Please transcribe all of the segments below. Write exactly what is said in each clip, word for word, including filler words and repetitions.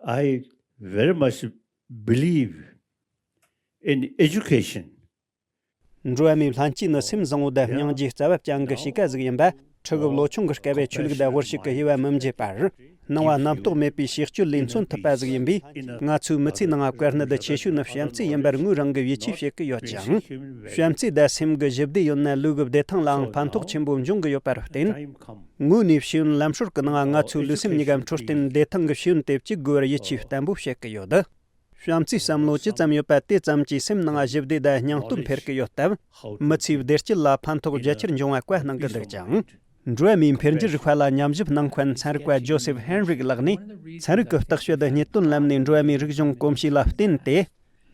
I very much believe in education. འགྲོ་བ་མིའི་ལྷན་སྐྱེས་ནི་སེམས་བཟང་བོ་དང་སྙིང་རྗེ་རྩ་བ་ཅན་གྱི་གཤིས་ཀ་ཟིག་ཡིན་པ། ཕྲུ་གུ་ལོ་ཆུང་གི་སྐབས་ཆོས་ལུགས་དང་དབུ་བཞུགས་ཀྱི་དབྱེ་བ་མི་འབྱེད་པར། སྣང་བ་རྣམ་རྟོག་མེད་པའི་བྱེད་སྤྱོད་ལས་མཚོན་ཐུབ་པ་ཟིག་ཡིན་པས། ང་ཚོའི་མི་ཚེའི་ནང་བཀར་ནད་ཆེ་ཤོས་ནི་བྱམས་བརྩེ་ཡིན་པར་ངོས་རང་གིས་ཡིད་ཆེས་བྱེད་ཀྱི་ཡོད་ཅིང་། བྱམས་བརྩེ་དང་སེམས་ཀྱི་ཞི་བདེ་ཡོད་ན་ལུས་ཀྱི་བདེ་ཐང་ལའང་ཕན་ཐོགས་ཆེན་པོ་འབྱུང་གི་ཡོད་པར་བརྟེན། དངོས་གནས་ཤེས་ཡོན་ལམ་སྲོལ་གྱི་ནང་ང་ཚོའི་ལུས་སེམས་གཉིས་ཀ་འཕྲོད་བསྟེན་བདེ་ཐང་གི་ཤེས་ཡོན་དེབ་ཅིག་དགོས་པར་ཡིད་ཆེས་བརྟན་པོ་བྱེད་ཀྱི་ཡོད། བྱམས་བརྩེའི་བསམ་བློ་ཇི་ཙམ་ཡོད་པ་དེ་ཙམ་གྱིས་སེམས་ནང་ཞི་བདེ་དང་སྙིང་སྟོབས་འཕེལ་གྱི་ཡོད་སྟབས། མི་ཚེའི་བདེ་སྐྱིད་ལ་ཕན་ཐོགས་རྒྱ་ཆེར་འབྱུང་བ་བཀའ་གནང་གི་འདུག་ཅིང་། འགྲོ་བ་མིའི་འཕེལ་འགྱུར་རིག་པ་ལ་ཉམས་ཞིབ་གནང་མཁན་ཚན་རིག་པ་ཇོ་སེབ་ཧན་རིག་ལགས་ནས། ཚན་རིག་གི་བརྟག་དཔྱད་རྙེད་དོན་ལམ་ནས་འགྲོ་བ་མིའི་རིག་གཞུང་གོམས་གཤིས་ལ་བརྟེན་ཏེ།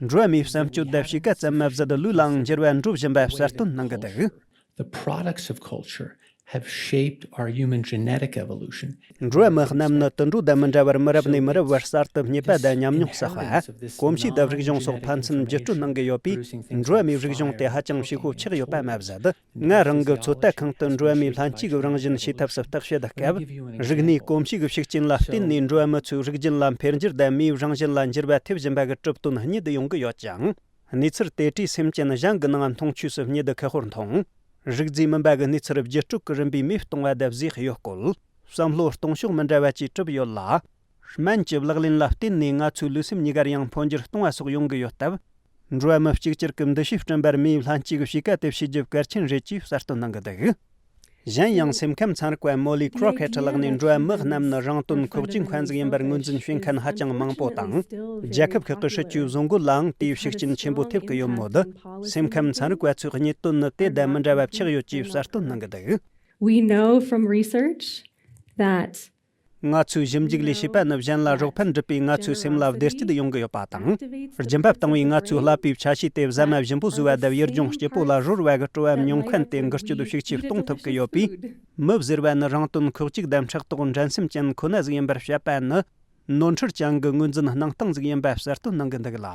འགྲོ་བ་མིའི་བསམ་སྤྱོད་དང་གཤིས་ཀ་ཙམ་མ་ཟད་ལུས་ལའང་འགྱུར་བ་འགྲོ་བཞིན་པ་གསལ་སྟོན་གནང་གི་འདུག། The products of culture have shaped our human genetic evolution. འགྲོ་བ་མི་རྣམས་ནི་དུད་འགྲོ་དང་མི་འདྲ་བར་མི་རབས་ནས་མི་རབས་བར་གསར་དུ་རྙེད་པ་དང་ཉམས་མྱོང་བསགས་པ། གོམས་གཤིས་དང་རིག་གཞུང་སོགས་ཕན་ཚུན་བརྒྱུད་སྤྲོད་གནང་གི་ཡོད་པས། འགྲོ་བ་མིའི་རིག་གཞུང་དེ་ཧ་ཅང་བྱེད་ཤུགས་ཆག་ཡོད་པ་མ་ཟད། ང་རང་གི་ཚོད་ལྟ་ཁང་དུ་འགྲོ་བ་མིའི་ལྷན་སྐྱེས་ཀྱི་རང་བཞིན་ཤེས་ཐབས་སུ་བརྟག་དཔྱད་སྐབས། རིག་གནས་གོམས་གཤིས་ཀྱི་ཤུགས་རྐྱེན་ལ་བརྟེན་ནས་འགྲོ་བ་མི་ཚོའི་རིགས་རྒྱུད་ལ་འཕེལ་འགྱུར་དང་མིའི་རང་བཞིན་ལ་འགྱུར་བ་ཐེབས་བཞིན་པ་གི་གྲུབ་དོན་རྙེད་ཡོང་གི་ཡོད་ཅིང་། གནས་ཚུལ་དེ་གྲས་སེམས་ཅན་གཞན་གྱི་ནང་མཐོང་ཆོས་སུ་རྙེད་ཁག་པོར་མཐོང་། རིག་རྫས་མིན་པ་གི་གནས་ཚུལ་བརྒྱུད་སྤྲོད་ཀྱི་རིམ་པས་མི་སྟོང་བ་དང་བཟོས་ཡོད་སྐོར། བསམ་བློ་གཏོང་ཕྱོགས་མི་འདྲ་བ་བཅས་གྲུབ་ཡོད་ལ། སྨན་གྱི་ལག་ལེན་ལ་བརྟེན་ནས་ང་ཚོའི་ལུས་སེམས་གཉིས་ཀར་ཡང་འཕོ་འགྱུར་གཏོང་བ་སོགས་ཡོང་གི་ཡོད་སྟབས། འགྲོ་བ་མི་གཅིག་གྱུར་གྱི་འདུ་ཤེས་བསྐྲུན་པར་མིའི་ལྷན་སྐྱེས་ཀྱི་གཤིས་ཀ་དེ་ཤེས་རྒྱུ་གལ་ཆེན་རེད་ཅེས་གསལ་སྟོན་གནང་གི་འདུག། གཞན་ཡང་སེམས་ཁམས་ཚན་རིག་པ་མོ་ལི་ཁྲོ་ཁེ་ཁྲི་ལགས་ནས་འགྲོ་བ་མི་རྣམས་ནི་རང་དོན་ཁོག་གཅིག་མཁན་ཟིག་ཡིན་པར་ངོས་འཛིན་བྱེད་མཁན་ཧ་ཅང་མང་པོ་དང་། རྒྱལ་ཁབ་ཁག་གི་སྲིད་ཇུས་བཟོ་འགོད་ལའང་དེའི་ཤུགས་རྐྱེན་ཆེན་པོ་ཐེབས་ཀྱི་ཡོད་མོད། སེམས་ཁམས་ཚན་རིག་པ་ཚོས་རྙེད་དོན་ནི་དེ་དང་མི་འདྲ་བ་ཆགས་ཡོད་ཅེས་གསལ་སྟོན་གནང་གི་འདུག། We know from research that ང་ཚོས་ཞིབ་འཇུག་ལས་བྱེད་པ་ནི་གཞན་ལ་རོགས་ཕན་སྒྲུབ་པས་ང་ཚོའི་སེམས་ལ་བདེ་སྐྱིད་ཡོང་གི་ཡོད་པ་དང་། སྦྱིན་པ་བཏང་བས་ང་ཚོའི་ཀླད་པའི་ཆ་ཤས་དེ་ཟ་མ་ཞིམ་པོ་ཟོས་པ་དང་ཡུལ་ལྗོངས་སྐྱིད་པོ་ལ་རོལ་བ་གི་སྤྲོ་བ་མྱོང་མཁན་དེ་འགུལ་སྐྱོད་ཤུགས་ཆེ་གཏོང་ཐུབ་ཀྱི་ཡོད་པས། མི་ཟེར་བ་ནི་རང་དོན་ཁོག་གཅིག་དང་ཕྲག་དོག་འགྲན་སེམས་ཅན་ཁོ་ན་ཟིག་ཡིན་པར་བཤད་པ་ནི། ནོར་འཁྲུལ་ཅན་གྱི་ངོས་འཛིན་སྣང་སྟངས་ཟིག་ཡིན་པ་གསལ་སྟོན་གནང་གི་འདུག་ལ།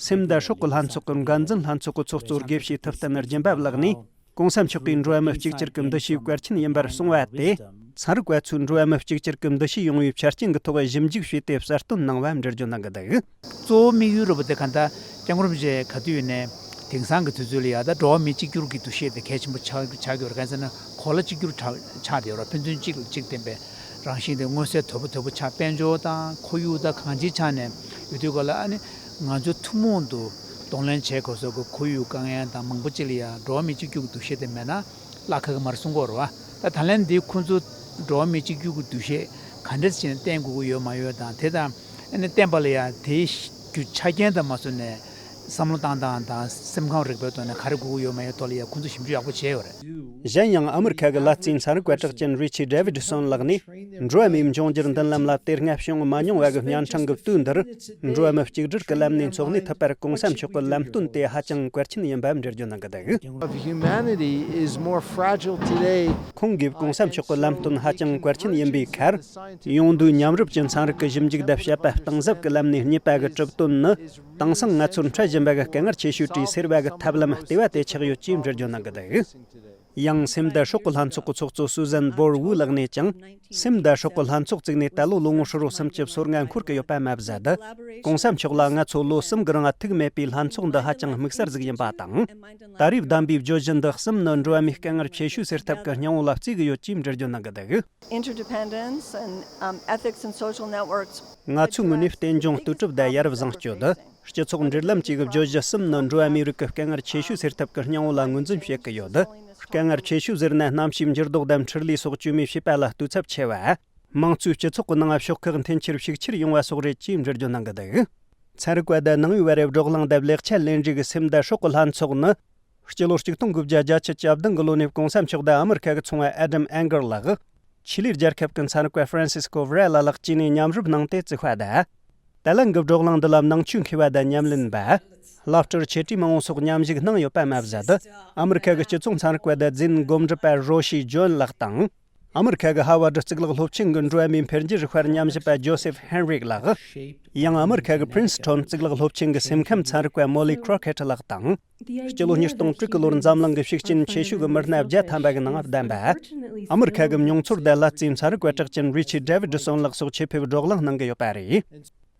སེམས་དང་སྲོག་གི་ལྷན་ཚོགས་ཀྱི་འགན་འཛིན་ལྷན་ཚོགས་ཀྱི་ཚོགས་གཙོ་དགེ་བཤེས་ཐུབ་བསྟན་སྦྱིན་པ་ལགས་ནས། གོང་ས་མཆོག་གིས་འགྲོ་བ་མི་གཅིག་གྱུར་གྱི་འདུ་ཤེས་གལ་ཆེན་ཡིན་པར་གསུངས་པ་དེ། ཚན་རིག་པ་ཚོས་འགྲོ་བ་མི་གཅིག་གྱུར་གྱི་འདུ་ཤེས་ཡོང་བའི་ཆ་རྐྱེན་གྱི་ཐོག་ཞིབ་འཇུག་བྱས་ཏེ་གསལ་སྟོན་གནང་བ་འགྲེལ་བརྗོད་གནང་གི་འདུག། གཙོ་བོ་དམིགས་ཡུལ་རུ་བ་དེ་ག་ད་སྐྱབས་མགོན་རིན་པོ་ཆེ་ག་དུས་ཡོད་ནས་དེང་སང་གི་དུས་ཚོད་ལ་ཡ་ད་འགྲོ་བ་མི་གཅིག་གྱུར་གྱི་འདུ་ཤེས་དེ་གལ་ཆེན་པོ་ཆགས་ཆགས་ཡོད་རེད། གང་ཟེར་ན་གོ་ལ་གཅིག་གྱུར་ཆགས་ཆགས་བསྡད་ཡོད་རེད། ཕན་ཚུན་གཅིག་ལ་གཅིག་བརྟེན་པའི་རང་བཞིན་དེ་མངོན་གསལ་དོད་པོ་དོད་པོ་ཆགས། དཔལ་འབྱོར་དང་ཁོར་ཡུག་དང་གང་ཅིའི་ཆ་ནས་ཡོད་དུས་ག་ལ་ཨ་ནི་ང་ཚོ་ཐུན་མོང་དུ་གདོང་ལེན་བྱེད་དགོས་ས་གི་ཁོར་ཡུག་དཀའ་ངལ་དང་མང་པོ་ཅིག་ལ་ཡ་འགྲོ་བ་མི་གཅིག་གྱུར་གྱི་འདུ་ཤེས་དེ་མེད་ན་བརླག་ཁག་གི་མ་རེད་གསུང་གི་ཡོད་རེད་བ། ད་ད་ལན་འདི་ཁོང་ཚོ་འགྲོ་བ་མི་གཅིག་གྱུར་གྱི་འདུ་ཤེས་ག་འདྲས་བྱས་ནས་བསྟེན་དགོས་ཀྱི་ཡོད་མ་ཡོད་དང་དེ་དང་ཨ་ནི་བསྟེན་པ་ལ་ཡ་དེའི་རྒྱུ་ཆ་རྐྱེན་དང་མ་བཟུང་ནས་བསམ་བློ་བཏང་སྟངས་དང་སེམས་ཁམས་རིག་པའི་ཐོག་ནས་ག་རེ་དགོས་ཀྱི་ཡོད་མ་ཡོད་ཐོག་ལ་ཡ་ཁོང་ཚོ་ཞིབ་འཇུག་ཡག་པོ་བྱས་ཡོད་རེད། གཞན་ཡང་ཨ་མི་རི་ཁ་གི་ལྷ་རྩེའི་ཚན་རིག་པ་གྲགས་ཅན་རི་ཆི་ཌེ་བིད་སོན་ལགས་ནས། འགྲོ་བ་མིའི་འབྱུང་འགྱུར་མདུན་ལམ་ལ་དེ་སྔ་བྱུང་མ་མྱོང་བ་གི་བརྙན་འཕྲིན་གྱི་དུས་འདིར། འགྲོ་བ་མི་གཅིག་སྒྲིལ་གྱི་ལམ་ནས་འཚོ་གནས་ཐུབ་པར་གོང་ས་མཆོག་གི་ལམ་སྟོན་དེ་ཧ་ཅང་གལ་ཆེན་ཡིན་པ་འགྲེལ་བརྗོད་གནང་གི་འདུག། Of humanity is more fragile today. ཁོང་གིས་གོང་ས་མཆོག་གི་ལམ་སྟོན་ཧ་ཅང་གལ་ཆེན་ཡིན་པའི་ཁར། ཡོང་དུས་མཉམ་རུབ་ཀྱི་ཚན་རིག་གི་ཞིབ་འཇུག་དང་དཔྱད་པ་གཏིང་ཟབ་ཀྱི་ལམ་ནས་རྙེད་པ་གི་གྲུབ་དོན་ནི། དེང་སང་ང་ཚོར་འཕྲད་བཞིན་པ་གི་དཀའ་ངལ་ཆེ་ཤོས་བྲིས་སེལ་བ་གི་ཐབས་ལམ་ལྟེ་བ་དེ་ཆགས་ཡོད་ཅེས་འགྲེལ་བརྗོད་གནང་གི་འདུག། ཡང་སེམས་དང་སྲོག་གི་ལྷན་ཚོགས་ཀྱི་ཚོགས་གཙོ་སུ་ཟན་བོར་ཝུ་ལགས་ནས་ཀྱང་། སེམས་དང་སྲོག་གི་ལྷན་ཚོགས་བཙུགས་ནས་ད་ལོ་ལོ་ངོ་ཧྲིལ་བོ་སུམ་ཅུ་སོ་ལྔ་འཁོར་གྱི་ཡོད་པ་མ་ཟད། གོང་ས་མཆོག་ལ་ང་ཚོ་ལོ་གསུམ་གྱི་རིང་ཐུག་མེད་པའི་ལྷན་ཚོགས་འདི་ཧ་ཅང་དམིགས་བསལ་ཟིག་ཡིན་པ་དང་། ད་རེས་བདམས་པའི་བརྗོད་གཞི་འདི་གསུམ་ནི་འགྲོ་བ་མིའི་དཀའ་ངལ་ཆེ་ཤོས་སེལ་ཐབས་ཀྱི་སྙིང་བོ་ལ་བརྩི་གི་ཡོད་ཅེས་འགྲེལ་བརྗོད་གནང་གི་འདུག། Interdependence and, um, ethics and social networks. ང་ཚོའི་ངོས་ནས་རྟེན་འབྱུང་ལྟོས་གྲུབ་དང་ཡ་རབས་བཟང་སྤྱོད། སྤྱི་ཚོགས་འབྲེལ་ལམ་བཅས་ཀྱི་བརྗོད་གཞི་གསུམ་ནི་འགྲོ་བ་མིའི་རིགས་ཀྱི་དཀའ་ངལ་ཆེ་ཤོས་སེལ་ཐབས་ཀྱི་སྙིང་བོ་ལ་ངོས་འཛིན་བྱེད་ཀྱི་ཡོད། དཀའ་ངལ་ཆེ་ཤོས་ཟེར་ན་གནམ་གཤིས་འགྱུར་ལྡོག་དང་འཕྲུལ་ལས་སོགས་བཅོས་མིན་བྱེད་པ་ལ་ལྟོས་ཚབས་ཆེ་བ། དམངས་གཙོའི་སྤྱི་ཚོགས་ཀྱི་ནང་ཕྱོགས་ཁག་འཐེན་འཁྱེར་ཤུགས་ཆེར་ཡོང་བ་སོགས་རེད་ཅེས་འགྲེལ་བརྗོད་གནང་གི་འདུག། ཚན་རིག་པ་དང་ནང་པའི་བར་བགྲོ་གླེང་དང་ལེགས་ཆ་ལེན་རེས་ཀྱི་སེམས་དང་སྲོག་གི་ལྷན་ཚོགས་ནི། སྤྱི་ལོ་ཆིག་སྟོང་དགུ་བརྒྱ་བརྒྱད་ཅུ་གྱ་བདུན་གྱི་ལོ་ནས་གོང་ས་མཆོག་དང་ཨ་མི་རི་ཁ་གི་ཚོང་བ་ཨེ་ཌམ་ཨེང་གར་ལགས། ཆི་ལི་རྒྱལ་ཁབ་ཀྱི་ཚན་རིག་པ་ཧྥ་རན་སིས་ཀོ་ཝེ་ར་ལ་ལགས་བཅས་ནས་མཉམ་རུབ་གནང་སྟེ་བཙུགས་པ་དང་། ད་ལན་གྱི་བགྲོ་གླེང་འདི་ལ་ནང་ཆོས་མཁས་པ་དང་ཉམས་ལེན་པ། བླ་སྤྲུལ་ཆེ་གྲས་མང་བོ་སོགས་མཉམ་ཞུགས་གནང་ཡོད་པ་མ་ཟད། ཨ་མི་རི་ཁ་གི་སྤྱི་ཚོགས་ཚན་རིག་པ་དང་རྫས་འགོ་ཁྲིད་པ་རོ་ཤི་ཇོན་ལགས་དང་། ཨ་མི་རི་ཁ་གི་ཧ་ཝར་ཌི་གཙུག་ལག་སློབ་ཆེན་གྱི་འགྲོ་བ་མིའི་འཕེལ་འགྱུར་རིག་པར་ཉམས་ཞིབ་པ་ཇོ་སེབ་ཧན་རིག་ལགས། ཡང་ཨ་མི་རི་ཁ་གི་པྲིན་སི་ཊོན་གཙུག་ལག་སློབ་ཆེན་གྱི་སེམས་ཁམས་ཚན་རིག་པ་མོ་ལི་ཁྲོ་ཁེ་ཊི་ལགས་དང་། སྤྱི་ལོ་ཉིས་སྟོང་དྲུག་གི་ལོར་འཛམ་གླིང་གི་ཤུགས་རྐྱེན་ཆེ་ཤོས་ཀྱི་མི་སྣ་བརྒྱ་ཐམ་པ་གི་ནང་བདམས་པ། ཨ་མི་རི་ཁ་གི་མྱོང་ཚོར་དང་ཀླད་རྩའི་ཚན་རིག་པ་གྲགས་ཅན་རི་ཆི་ཌེ་བིད་སོན་ལགས་སོགས་ཆེད་ཕེབས་བགྲོ་གླེང་གནང་གི་ཡོད་པ་རེད།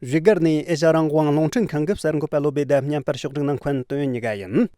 བཞུགས་སྒར་ནས་ཨེ་ཤ་རང་དབང་རླུང་འཕྲིན་ཁང་གི་གསར་འགོད་པ་བློ་བྷེ་དང་བརྙན་པར་ཕྱོགས་སྒྲིག་གནང་མཁན་དོན་ཡོད་ཉི་ག་ཡིན།